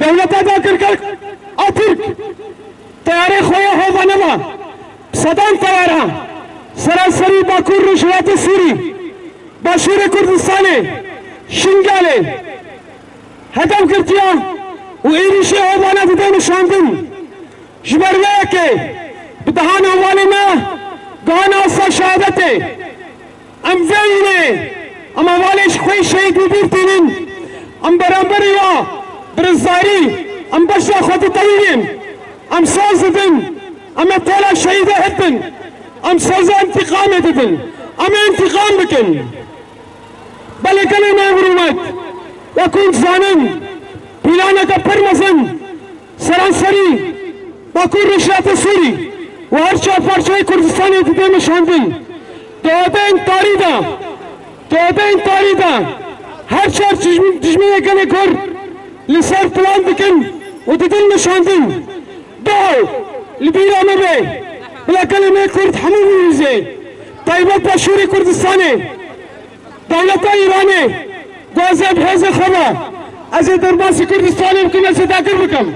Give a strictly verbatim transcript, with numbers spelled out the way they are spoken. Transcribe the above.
Dewleta dagirker a Tirk teyarê xwe ya hovane ve sedan teyara seranserî Bakur Rojhilatê Sûrî, Başûrê Kurdistanê, Şingalê hedef girtiye û êrîşê hovane dide nişandin. Ji ber vê yekê bi dehan hevalê me gihane asta şehadetê. Em vê yînê, em hevalê ji xwe şehîd bi bîr tînin. Em beramberî wa bi rizdarî, em beşa xwe ditewînin. Em soz didin. Em ê tola şehîdê hiltin. Em soza întîqamê didin. Em ê întîqam bikin. Belê gelê me hurmet, wek hûn dizanin, planeke pir mezin seranserî Bakur Rojhilatê Sûrî û her çar parçeyê Kurdistanê dide nişandin. Di odeyên tarî de, di odeyên tarî de her çar dijmin-, dijminê gelê Kurd li ser plan dikin û didin nişandin. Duh li bîra me be, bila gelê me Kurd hemû bivîze, taybet Başûrê Kurdistanê. Dewleta Îranê, ku ez ê bi hêzê xwe ve, ez ê derbasî Kurdistanê bikim, ez ê dagir bikim.